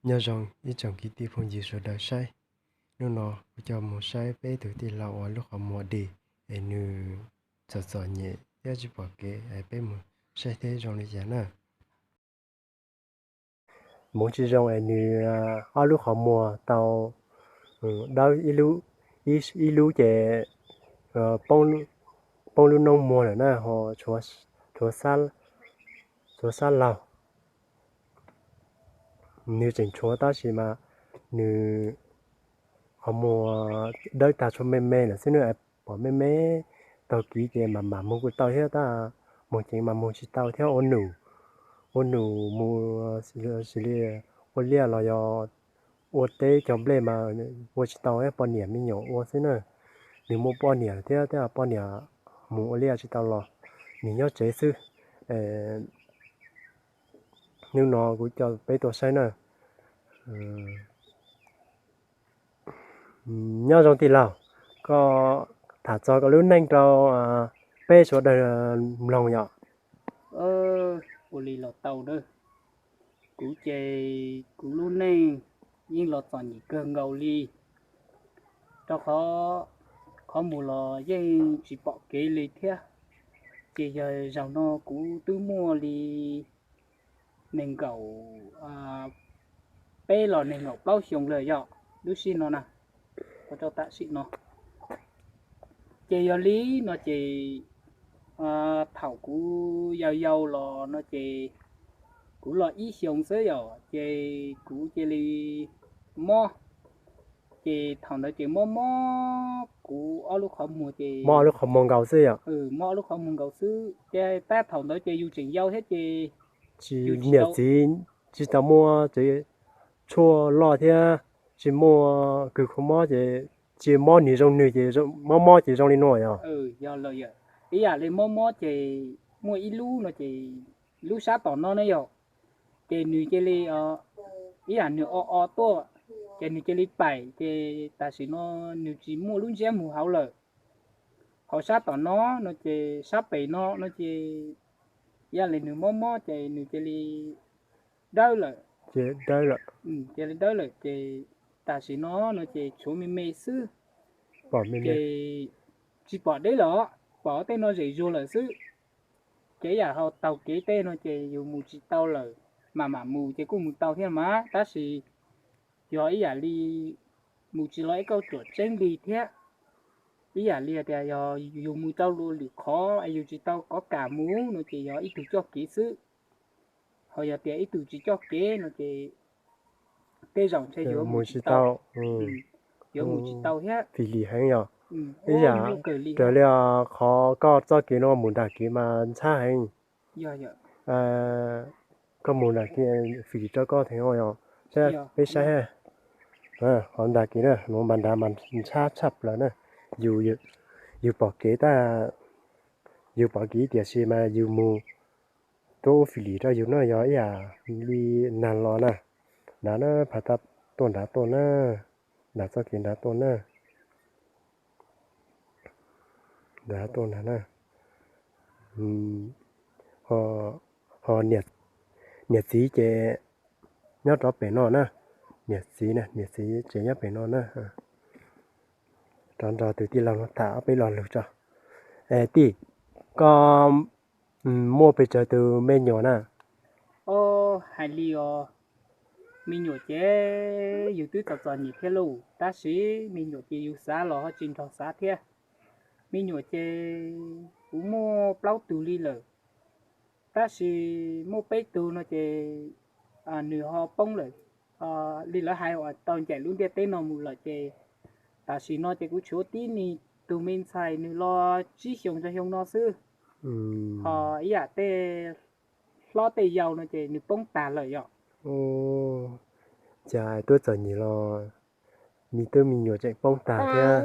Nyob zoo ib tsoom kwv tij phooj ywg sawv daws saib, hnub no kuv coj mus saib peb tus tij laug uas lub qhov muag dig es nws txom txom nyem thiab tsis pom kev, peb mus saib thiab zoo li cas na. Hmoov tsis zoo es nws ob lub qhov muag tau dawb, ib lub ces poob lub noob muag lawm na, ho tshuav sab laug. Nws tseem tshuav tab sis mas nws qhov muag dawb tag tshuav me me lawm xwb na, pom me me. Taug kev ces mam mam moog kuj tau thiab, tab moog ceev mas moog tsis tau thiab, ua num, ua num mus xws li ua liaj los yog ua teb cog nplej mas ua tsis tau, poj niam me nyuam ua xwb na. Nws muaj poj niam thiab, poj niam mus ua liaj tsis tau los nws nyob tsev xwb. Hnub no kuv coj peb tuaj saib na. Nyob zoo tij laug, koj tham txog koj lub neej rau peb sawv daws mloog yom. Ua li los tau na. Kuv ces kuv lub neej yeej los txom nyem kawg nkaus li, rau qhov qhov mus los yeej tsis pom kev li thiab. Ces yog zaum no kuv twb muaj li nees nkaum peb los nees nkaum plaub xyoo lawm yom, lub sij no na, ua rau tam sim no. Ces yog li no ces thaum kuv yau yau los no ces kuv los ib xyoos xwb yom, ces kuv cia li mob. Ces thaum ntawd ces mob mob kuv ob lub qhov muag ces mob ob lub qhov muag nkaus xwb yom. Mob ob lub qhov muag nkaus xwb ces tab thaum ntawd ces yus tseem yau thiab ces tsis, niam txiv tsis tau muaj tshuaj loj thiab tsis muaj kws kho mob ces tsis mob nwg zoo nwg ces mob mob ces zoo li no yog. Yog lawm, ib yam li mob mob ces muaj ib lub no ces lub sab tom no ne yog, ces nws cia li ib yam nws o o tuaj, ces nws cia li paim ces tam sim no nws tsis muaj lub ntsiab mus hauv lawm. Hauv sab tom no no ces sab pem no no ces ib yam li nws mob mob ces nws cia li dawb lawm. Cia li dawb lawm ces tam sim no no ces tshuav me me xwb, ces tsis pom deb lawm, pom tej no zem zuag lawm xwb. Ces ib yam ho taug kev tej no ces yus mus tsis tau lawm, mam mam mus ces kuj mus tau thiab mas, tab sis yog ib yam li mus tsis los ib kauj ruam tseeb li thiab. Ib yam li tias yog yus mus rau lwm qhov es yus tsis tau kov kam mus no ces yog ib tug coj kev xwb. Ho yog tias ib tug tsis coj kev no ces tej zaum ntshe yuav mus tsis tau, yuav mus tsis tau thiab. Fim lim heev yog ib yam raws li qhov koj txoj kev no mus nram kev mas ntxhab heev. Koj mus nram kev fim lim rau koj theem os. Peb saib, qhov nram kev na, nuav mas nrad mas ntxhab tshaj plaws na. Yus pom kev tag, yus pom kev tiam sis mas yus mus tuaj ua fim lim rau yus na, yog ib yam li nag los na. Nrad na, phav tab tuaj nrad tuaj na, nrad txoj kev nrad tuaj na. Nrad tuaj nrad na. Ho niam txiv ces nyob rov pem no na. Niam txiv, niam txiv ces nyob pem no na. Rov nrog tus tij laug no tham ob peb lo lus tso. Es tij, koj muaj pes tsawg tus me nyuam na? Hais li os, me nyuam ces yus twb txom txom nyem thiab lauj, tab sis me nyuam ces yus xav los ho tsis nrog xav thiab. Me nyuam ces kuv muaj plaub tug li lawm, tab sis muaj peb tug no ces nws ho poob lawm. Li lawv hais uas tau ncaim lub ntiaj teb no mus lawm ces tam sim no ces kuv tshuav tib tus me ntxhais nws los tsib xyoos rau xyoo no xwb. Ho ib yam tej hlob tej yau no ces nws poob tag lawm yom. Cas tuaj txom nyem los me tub me nyuam tseem poob tag thiab.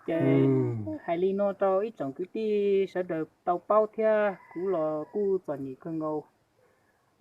Ces hais li no rau ib tsoom kwv tij sawv daws tau paub thiab, kuv los kuj txom nyem kawg nkaus.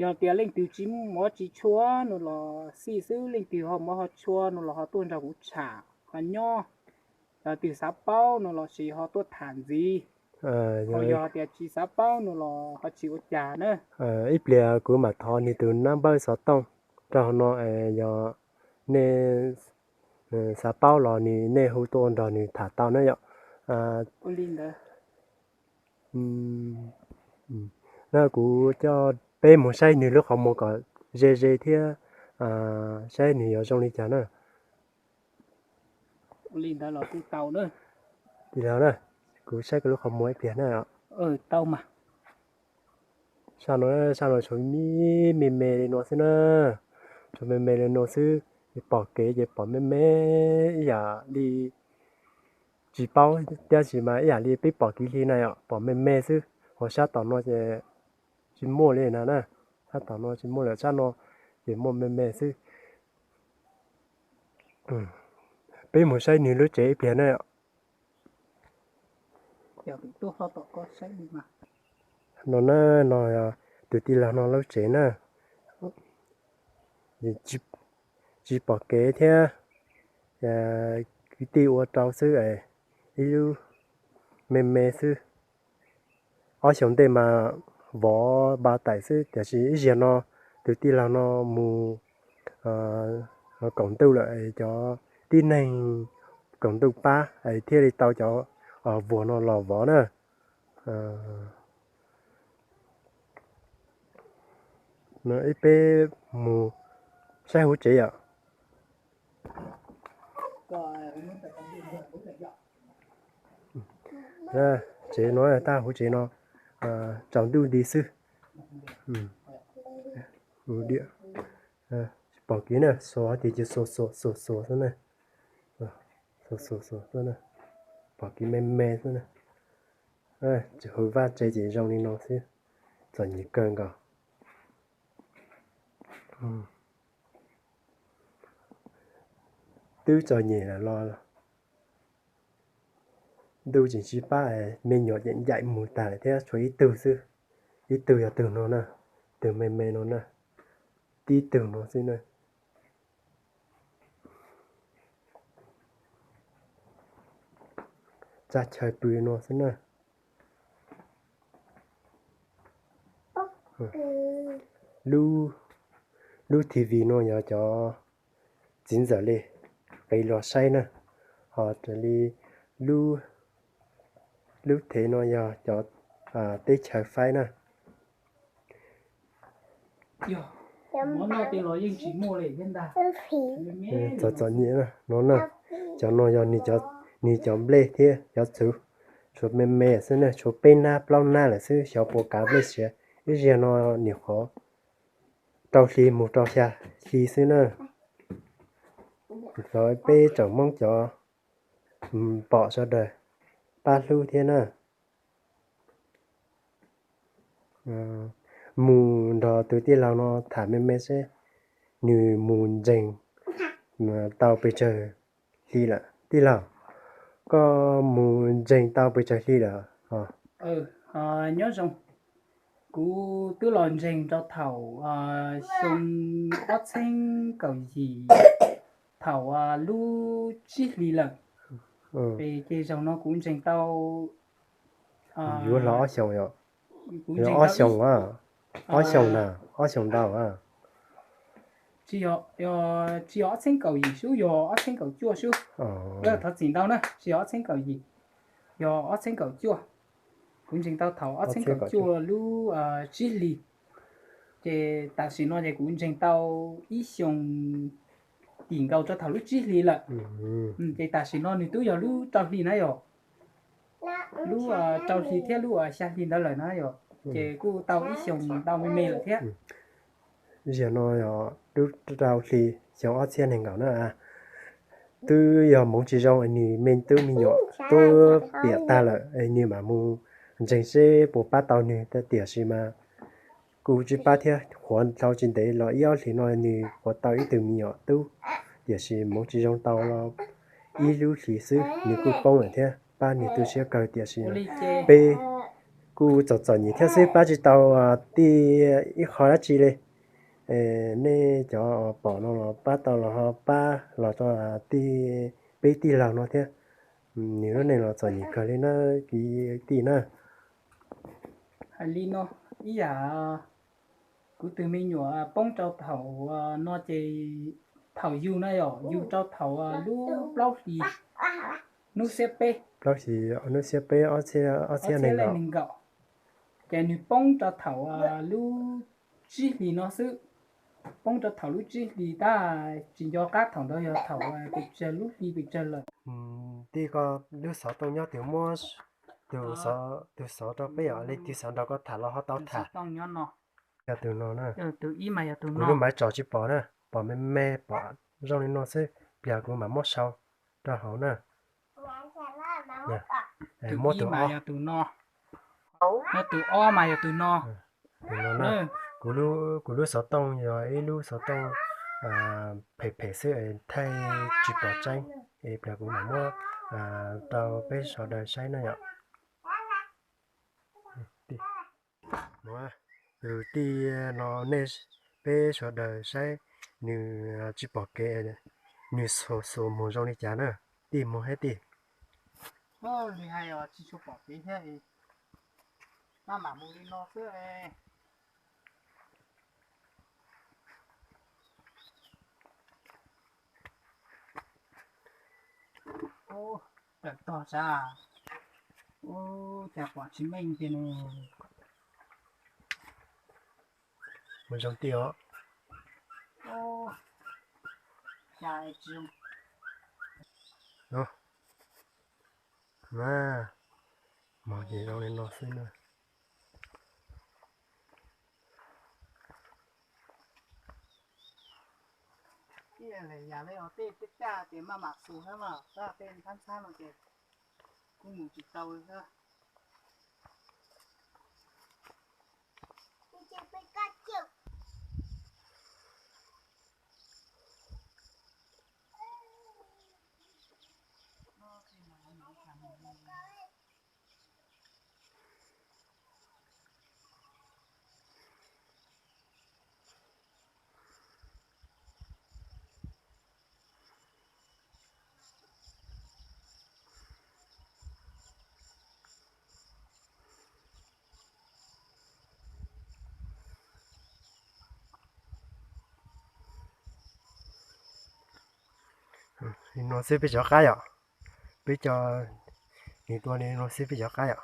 Yog tias leej twg tsis muaj mov tsis tshua no los xij xwb, leej twg ho muaj mov ho tshua no los ho tuaj nrog kuv tsham ho nyob. Yog twg xav paub no los sis ho tuaj tham ntxiv. Ho yog tias tsis xav paub no los ho tsis ua cas na. Ib pliag kuv mam thov nws tus nab npawb xov tooj. rau hauv no, yog nej xav paub los nws nej hu tuaj ua nrog nws tham tau na yom. Na kuv coj peb mus saib nws lub qhov muag kom ze ze thiab saib nws yuav zoo li cas na. Li ntawd los kuj tau na. Li ntawd na, kuv saib koj lub qhov muag ib pliag na. Sab no, sab no tshuav me me li no xwb na. Tshuav me me li no xwb, pom kev ces pom me me ib yam li tsis paub tiam sis mas ib yam li peb pom kev hli na yom, pom me me xwb. Ho sab tom no ces tsis muaj li na na. Sab tom no tsis muaj lawm, sab no ces muaj me me xwb. Peb mus saib nws lub tsev ib pliag na. No na, no tus tij laug no lub tsev na. Tsis pom kev thiab, kwv tij ua rau xwb, ib lub me me xwb. Ob xyoos ntej mas vov npa taim xwb, tiam sis ib zaug no tus tij laug no mus koom ntuj lawm, cov tib neeg koom ntuj pab thiaj li tau cov vuas no los vov na. Ib peb mus saib hauv tsev yom. Tsev no, tab hauv tsev no tsaus ntuj nti xwb. Pom kev na, xuas tias cia xuas xuas xuas xuas xwb na. Xuas xuas xuas xwb na. Pom kev me me xwb na. Tsis hauv vaj tsev ces zoo li no xwb. Txom nyem kawg nkaus. Twb txom nyem lawm los ntuj tseem tsis pab, me nyuam ces ncaim mus tag lawm thiab, tshuav ib tug xwb. Ib tug yog tug no na, tug me me no na, tib tug no xwb na. Txaj chaw pw no xwb na. Lub T V no yog cov txiv ntxawm li qev los saib na, ho raws li lub thev no yog cov teb chaws faib na. Txom txom nyem no na, cov no yog nws cov nplej thiab cov txhuv, tshuav me me xwb na, tshuav peb nab plaub nab lawm xwb, xyov puas kav nplej siav. Ib zaug no nyuam qhuav rau hli mus rau xya hli xwb na. Thov peb tsoom Hmoob cov pom sawv daws pab hlub thiab na. Mus nrog tus tij laug no tham me me seb nws mus ntseeg tau pes tsawg hli lawm. Tij laug, koj mus ntseeg tau pes tsawg hli lawm? Nyob zoo, kuv twb los ntseeg rau thaum xyoo ob txheeb kaum yim, thaum lub tsib hli lawm. Ces zaum no kuv ntseeg tau yuav hlo ob xyoos, ob xyoos, ob xyoos na, ob xyoos ntau. Tsis yog ob txheeb kaum yim xwb, yog ob txheeb kaum cuaj xwb. Thov txim ntau na, tsis yog ob txheeb kaum yim, yog ob txheeb kaum cuaj. Kuv ntseeg tau thaum ob txheeb kaum cuaj lub tsib hli. Ces tam sim no ces kuv ntseeg tau ib xyoos tim nkaus rau thaum lub tsib hli lawm. Ces tam sim no nws twb yog lub rau hli na yom. Lub rau hli thiab lub xya hli ntawd lawm na yom. Ces kuj tau ib xyoos ntau me me lawm thiab. Zaum no yog lub rau hli xyoo ob txhiab nees nkaum na. Twb yog hmoov tsis zoo nws me tub me nyuam twb piam tag lawm, nws mam mus ntseeg seb puas pab tau nws, tiam sis mas kuj tsis pab thiab. Qhuav dhau tsis ntev los ib ob hlis no nws qhuav tau ib tug me nyuam tub, tiam sis hmoov tsis zoo tau los ib lub hlis xwb nws kuj poob lawm thiab. Pab nws tu siab kawg, tiam sis peb kuj txom txom nyem thiab xwb, pab tsis tau tij ib qho dab tsi li. Nej cov pom no los pab tau los ho pab los rau tij, peb tij laug no thiab. Nws lub neej los txom nyem kawg li na, kwv tij na. Hais li no, ib yam Kuv tus me nyuam poob rau thaum no ces thaum yug na yom, yug rau thaum lub plaub hlis hnub xiab peb. Plaub hlis hnub xiab peb ob txhiab nees nkaum. Ces nws poob rau thaum lub tsib hlis no xwb. Poob rau thaum lub tsib hlis tab tsis nco qab thaum ntawd yog thaum pes tsawg lub hli pes tsawg lawm. Tij, koj lub xov tooj nyob twg muab tus xov rau peb yom, leej twg xav nrog koj tham los ho tau tham. Yog tus no na. Kuv lub maiv tsom tsis pom na, pom me me pom zoo li no xwb, pliag kuv mam muab sau rau hauv na. Muab tus ob mas yog tus no. Kuv lub xov tooj yog ib lub xov tooj phem phem xwb, thaij tsis pom tseeb, es pliag kuv mam muab rau peb sawv daws saib na yom. Lus tij no nej, peb sawv daws saib nws tsis pom kev, nws xuas xuas mus zoo li cas na. Tij, mus thiab tij. Li hais tsis tshua pom kev thiab, maj mam mus li no xwb. Tawm tog sav, ua cas pom tsis meej tiag ne. Mus zoo tij os. Mus ces zoo li no xwb na. Yam li os, tej caj ces maj mam xus thiab mas, tej ntxhab ntxhab no ces kuj mus tsis tau li thiab. Li no xwb peb cov qab yom. Peb cov, nws tua li no xwb peb cov qab yom.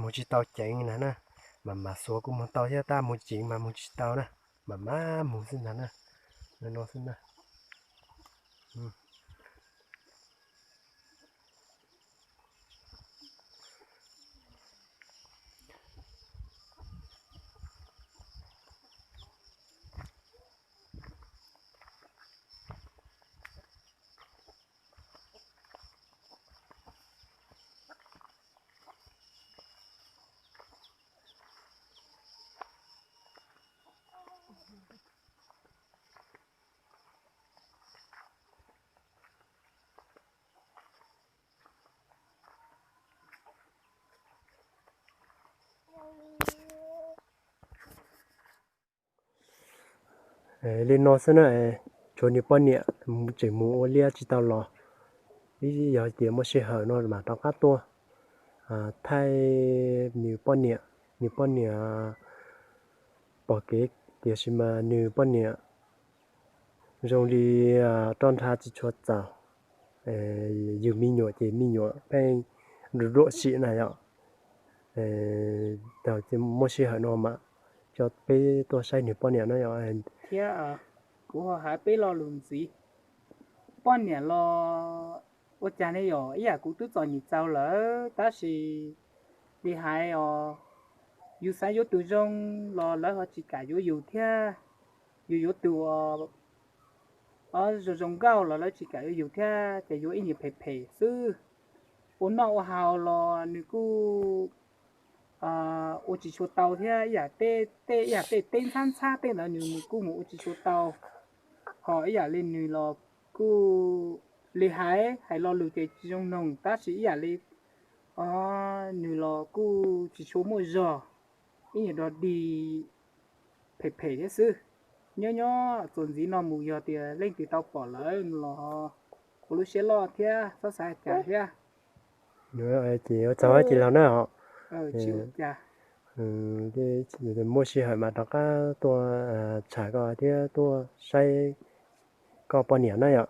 Mus tsis tau ceev na na, mam mam xuas kuj mus tau thiab, tab mus ceev mas mus tsis tau na, mam mam mus xwb ntag na. No xwb na. Li no xwb na, tshuav nws poj niam tseem mus ua liaj tsis tau los, ib yog tias muaj sij hawm no mam rov qab tuaj thaij nws poj niam. Nws poj niam pom kev tiam sis mas nws poj niam zoo li roj nrha tsis tshua txaus, yug me nyuam ces me nyuam pheej ruam ruam sim na yom. Thaum muaj sij hawm no mam coj peb tuaj saib nws poj niam na yom. Thiab kuv ho hais peb lo lus ntxiv, poj niam los ua cas ne yom, ib yam kuv twb txom nyem txaus lawm tab sis li hais os, yus xav yuav tus zoo los lawv ho tsis kam yuav yus thiab, yus yuav tus zoo zoo nkauj los lawv tsis kam yuav yus thiab, ces yuav ib niag phem phem xwb. Ua noj ua haus los nws kuj ua tsis tshua tau thiab, ib yam tej, tej ib yam tej teb ntxhab ntxhab tej ntawd nws kuj mus ua tsis tshua tau. Ho ib yam li nws los kuj li hais, hais lo lus ces tsis zoo noog tab sis ib yam li nws los kuj tsis tshua muaj zog, ib niag dog dig phem phem thiab xwb. Nyob nyob txuas ntxiv no mus yog tias leej twg tau pom lawm los ua lub siab loj thiab txhob xav cas thiab. Ces ua tsaug tij laug na os. Muaj sij hawm mas rov qab tuaj tsham koj thiab tuaj saib koj poj niam na yom.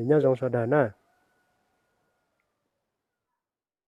Nyob zoo sawv daws na.